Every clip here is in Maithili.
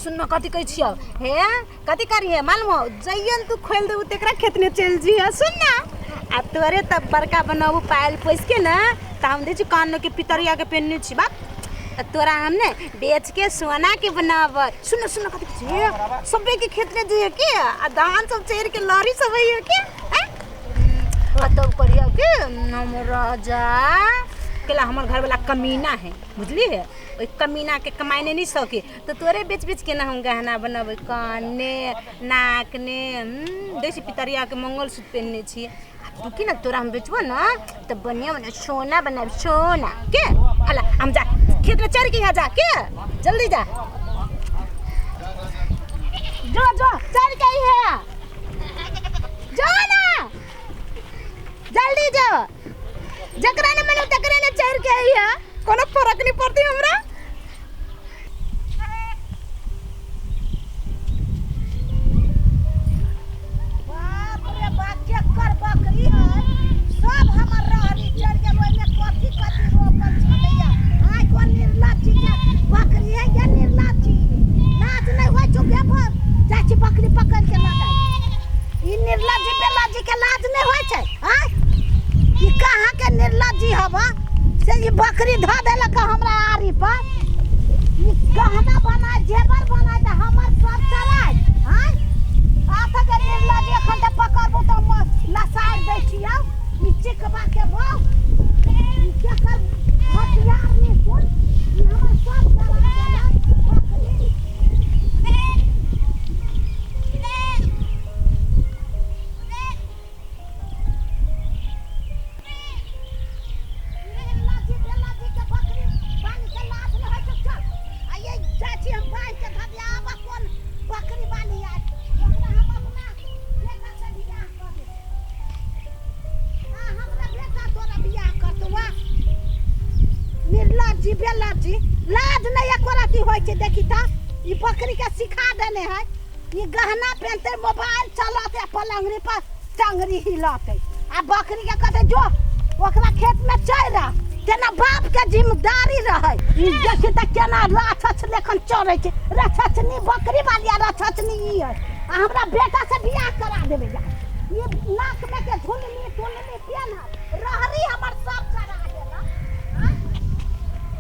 सुन न कथी कहै छियौ हे कथी करिहे मालूम हौ जइयन तू खोलि देबू तेकरा खेतने चलि जइहे सुन न आ तोरे तब बड़का बनाबू पायल पोसि के ने तऽ हम दै छी कान के पितरिया के पेनने छी बाप आ तोरा हम ने बेच के सोना के बनाब सुन सुन कथी कहै छी सबे के खेत ने जइहे के आ धान सब चढ़ के लड़ी सब होइए के आँय? आ तब करिया के हम राजा केला हमर घर वाला कमीना है बुझली है ओहि कमीना के कमाइने नहीं सके तो तोरे बेच बेच के ना हम गहना बनबै काने नाक ने देसी पितरिया के मंगलसूत्र पहनने छी आ तू की ना तोरा हम बेचबो ना तो बढ़िया बढ़िया सोना बनाब सोना के अला हम जा खेत में चढ़ के यहाँ जा के जल्दी जा जो जो चढ़ के है जो ना जल्दी जो जकरा ने मन तकरा ने चढ़ के आई है कोनो फर्क नहीं पड़ती हमरा। बाप रे बाप, केकर बकरी है? सब हमर रहरी चढ़ गेल। ओहिमे कथी कथी रोपल छलैया? आइ कोन निर्लज्जी के बकरी है? ये निर्लज्जी, लाज नहि होइ छौ गे? जाइ छी बकरी पकड़ के लऽ जाइ। ई निर्लज्जी बेलज्जी के लाज नहि होइ छै? आँय, ई कहाँ के निर्लज्जी हवा से ई बकरी धऽ देलक हमरा आरी पर? ई गहना बनाय, जेवर बनाय तऽ हमर सब चराय। आँय, हाथ के निर्लज्जी, एखन तऽ पकड़बो तऽ लसारि दै छियौ ई चिकबा के बौ। ई केकर हथियार नहि सुन, ई हमर सब चरा देलक बकरी। लाजी बेलाजी के बकरी बानी के लाज नहि होइ छौ? चल, आ ये जाइ छी हम बान्हि के धऽ दिया। आब कोन बकरी बाली आयत, ओकरा हम अपना बेटा से बियाह कऽ देब। आ हमरा बेटा तोरा बियाह करतौ। वाह निर्लज्जी बेलज्जी, लाज नहि एको रत्ती होइ छै। देखी तऽ ई बकरी के सिखा देने है। ई गहना पहनते, मोबाइल चलते, पलंगरी पर टंगरी हिलते आ बकरी के कहते जो ओकरा खेत में चढ़ रह, तेना बाप के जिम्मेदारी रहे। ई देखी तऽ केना राक्षस लेखन चढ़ै छै। राक्षसनी बकरी वाली आ राक्षसनी ई है। आ हमरा बेटा से बियाह करा देबै जा। ई नाक में के झुलनी टुलनी पेनहत रहरी हमर सब चढ़ा देलक। आँय?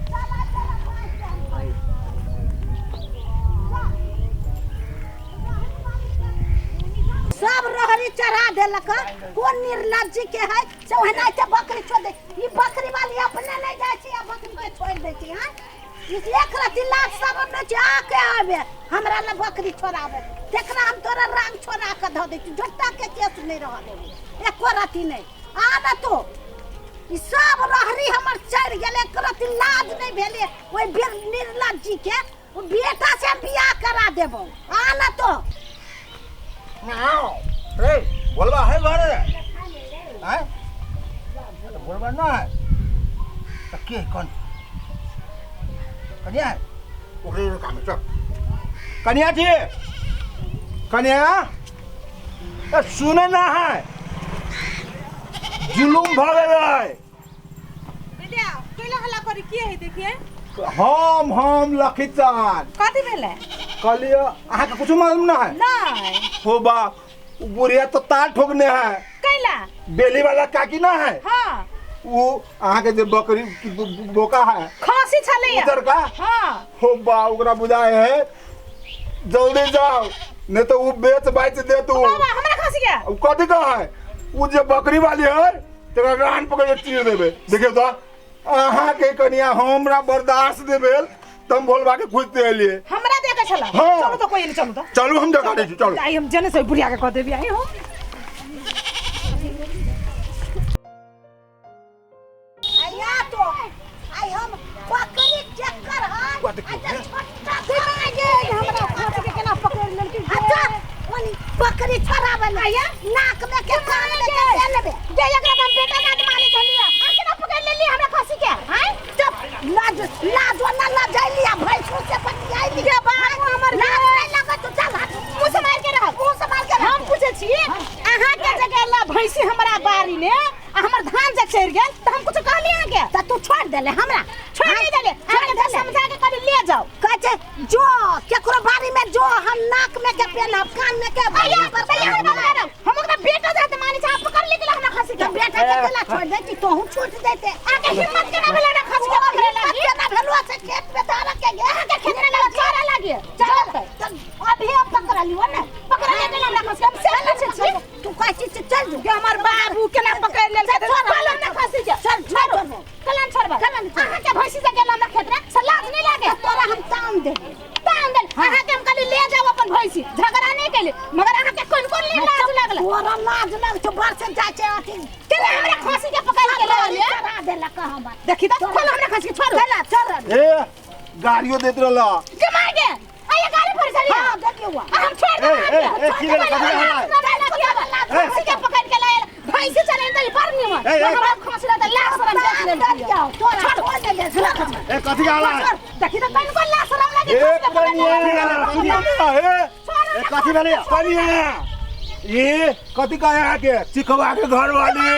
चला चला, बाँहि दे हम। सब रहरी चढ़ा देलक। कोन निर्लज्जी के है से ओहिना के बकरी छोड़ दे? ई बकरी वाली अपने नहीं जाइ छै आ बकरी के छोड़ दै छै। हाँ, ई एक रति लाज शरम नहि छै। आके आबे हमरा लए बकरी छोड़ाबे, तेकरा हम तोरा रंग छोड़ा के धऽ दै छी। झोटा के केस नहि रह देबै एको रति नहि। आ न तो ई सब रहरी हमर चढ़ि गेल, एक रति लाज नहि भेलै ओहि निर्लज्जी के। ओ बेटा से हम बियाह करा देबो। आ न तो रे बोलबा है घरे रे? आय तो बोलबा ना है तो के कौन कन्या है? ओकरे काम है। चल कन्या जी, कन्या, ए सुने ना है, जुलुम भ गेलै। बेटा, कैला हल्ला करी? के है देखिए? हम लखीचान। कथी भेलै? कहलिए अहाँके कुछ मालूम ना है? नहीं। हो बा, उ बुढ़िया तो तार ठोकने है। कैला? बेली वाला काकी ना है? हाँ। वो अहाँके जे बकरी बोका है, खांसी छलैया। उधर का। हाँ। हो बा, ओकरा बुझाए है जल्दी जाओ, नहीं तो वो बेच बाच दे तू। बाबा, हमरा खांसी गया। उ कथी का है? उ जे बकरी वाली है तकरा रान पकड़ के चीर देबे। देखियो तो अहाँके कनिया हमरा बर्दाश्त दे भेल त हम भोलबा के खोजते एलिए। हमरा देखे छला? हाँ। चलू तो, कोई नहीं, चलू तो। चलू, हम देखा दै छी, चलू। आई हम जने से बुढ़िया के कह देबी। आई हम आया तो आई हम बकरी चक्कर है। कथी? अच्छा, छोटा गे, हमरा खांसी के केना पकड़ लेलकी? अच्छा, ओनी बकरी छोड़ाबे ले नाक में के कान में के दे लेबे। गे, एकरा त हम बेटा नाथ माने छलिया, आ केना पकड़ लेली हमरा खांसी के? हां। चुप, लाज लाज ना लजैली आ भैंसुर से बतियाइली। गे बाबू हमर। लाज नहीं लगत तो चल हट। मुँह संभाल के रह। मुँह संभाल के रह। हम पूछे छी, अहाँ के जगह ला भैंसी हमरा बारी ने आ हमर धान जे चढ़ गेल त हम कुछ कहली अहाँ के? त तू छोड़ देले हमरा? छोड़ नहीं देले। छोड़ अहाँ के देले। समझा के कहली ले जाओ। कहै छै जो केकरो बाड़ी में जो, हम नाक में के पेनहब, कान में के। अया तैयार बात करब, हम ओकरा बेटा जाते मानै छै। आप पकड़ ले गेल हमरा खसी के। तऽ बेटा के केना छोड़ि दै छी? तोहूँ छूट जैते। आके हिम्मत केना भेल हमरा खसी के पकड़े लागी? केना भेलो से खेत में धारा के गे? अहाँ के खेत में लगा चोरा लागी चलते। तऽ अभी हम पकड़लियो ने। पकड़ ले गेल हमरा खसी के, हम से पूछै छी। तू कहै छी चल जो। कि हमर बाबू केना पकड़ लेल? चल ना खसी के। चल, छोड़ो। छोड़ो। कलन छोड़बा? कलन छोड़बा। अहाँ के भैंसी से गेल हमरा खेत रे से लाज नहीं लागे? तोरा हम तान देबे। तान देल। अहाँ के हम कहली ले जाओ अपन भैंसी, झगड़ा नहीं कैली, मगर अहाँ के कोन कोन ले लाज लागल? तोरा लाज लग छौ, बरसे जाइ छै अथी। केना हमरा खसी के पकड़ के ले गेलियै? चढ़ा देलक हमर। देखी तऽ खोल हमरा खसी के, छोड़ो। चल चल। ए, गाड़ियो देत रहल। के मार गे आया गाड़ी पर चली। हाँ, देखियो। हम छोड़ ए, दे। ए, ए, की भेलै? कथी भेलै? खसी के पकड़ के लायल भैंसी चले तऽ बड़ निमन। ए, ए। हमरा खसी तऽ लाज शरम देख लेल। चल जाओ, तोरा छोड़ देले। ए, कथी के हल्ला है? देखी तऽ कन कोन लाज शरम लागे? ए खसी के पकड़ के कनिया, लायल। ए ए, कथी भेलै? कनिया, ये कथी कहे आके चिखवा के घर वाली?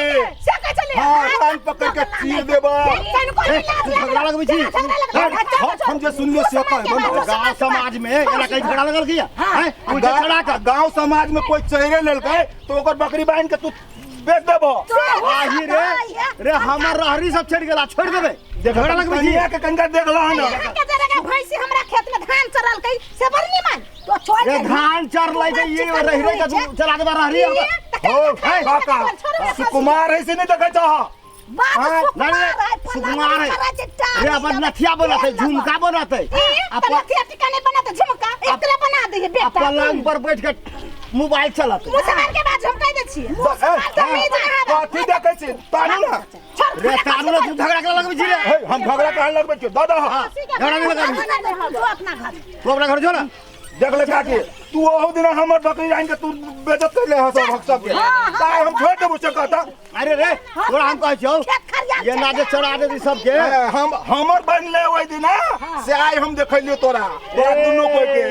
से कहै छलियै। हाँ, कान पकड़ के चीर देबा। कन कोन ए, लाज तू झगड़ा लगबै छी? झगड़ा लगबै? हम जे सुनलियो से कहबो न। गांव समाज में एना कहीं झगड़ा लगल किया हैं? उल्टे चढ़ा के गांव समाज में कोई चेहरे लेलकै तो ओकर बकरी बांध के तू बेच देबो। आही रे रे, हमर रहरी सब छेड़ गेला, छोड़ देबे? झगड़ा लगबै छी? कनिया के कनिका देखला हन। अहाँके जरा के भैंसी हमरा खेत में धान चरलकै से बड़ निमन। तो छोड़ रे दे। धान चरलै त ये रहि रहि के तू चला देबा रहरी हमरा। हो काका, सुकुमार है से नहीं देखै छह? बात हाँ, सुकुमार नहीं, है, सुकुमार है। फलाना करै छै, रे अपन नथिया बनतै, झुमका बनतै। ई त नथिया टिका नहीं बनाते, झुमका एकरे बना दे आ बेटा। पलंग पर बैठ के मोबाइल चलतै। मुसलमान के बाद झुमका दे छियै। तमीज ना। कथी देखै छी? तानू ना। रे तारू ने, तू झगड़ा करे लगबै छी रे? हे, हम झगड़ा कहाँ लगबै छियौ दादा? झगड़ा नहीं लगाबी। तू अपना घर। तू अपना घर जो ना। देख ले काकी, तू ओहू दिना हमर बकरी आनि के तू बेजत कैले हस सब सबके ताय हम छोड़ देबू से कहता। अरे रे, तोरा हम कहै छियौ खेत खरियान ये ना जे चढ़ा देती सबके। ए, हम हमर बनले ओहि दिना से आइ हम देखलियो तोरा तोरा दुनू कोई के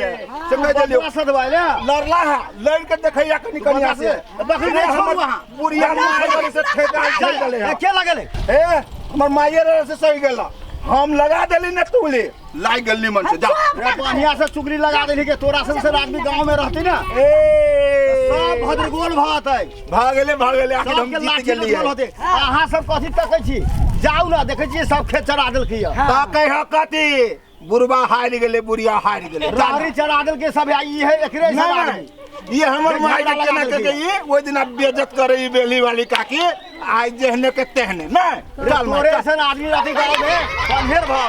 से कह देलियो। बकरा सधवाय ले। लड़ला है, लड़ के देखैया कनी कनिया से। बकरी नहीं छोड़ू हमर अहाँ। बुढ़िया मुँह से ठेका झेल गेलै ए, हँ। के लगेले? ए, हमर माइये रहे से सही गेला, हम लगा देली ने तुली लाग गेल निमन से जा। रे बढ़िया से चुगली लगा देली के तोरा सन से आदमी गांव में रहती ना ए, सब भद्रगोल भऽ भागले भागले, आखिर हम सबके जीत लाठी गेलियै। गोल होते। अहाँ सब कथी तकै छी? जाउ ना, देखै छियै सब खेत चढ़ा देलकै यऽ। ताकै ह कथी, बुढ़बा हारि गेलै, बुढ़िया हारि गेलै। रहरी चढ़ा देलकै सब, आ ई है एकरे नहीं सब नहीं आदमी। ये हमर माई के झगड़ा केना लगा के देलकै। ई ओहि दिना बेइज्जत करे ई बेली वाली काकी, आज जेहने के तेहने नहीं। रे चल माई, तोरे चल। सन आदमी रहती गाँव में, गंभीर भऽ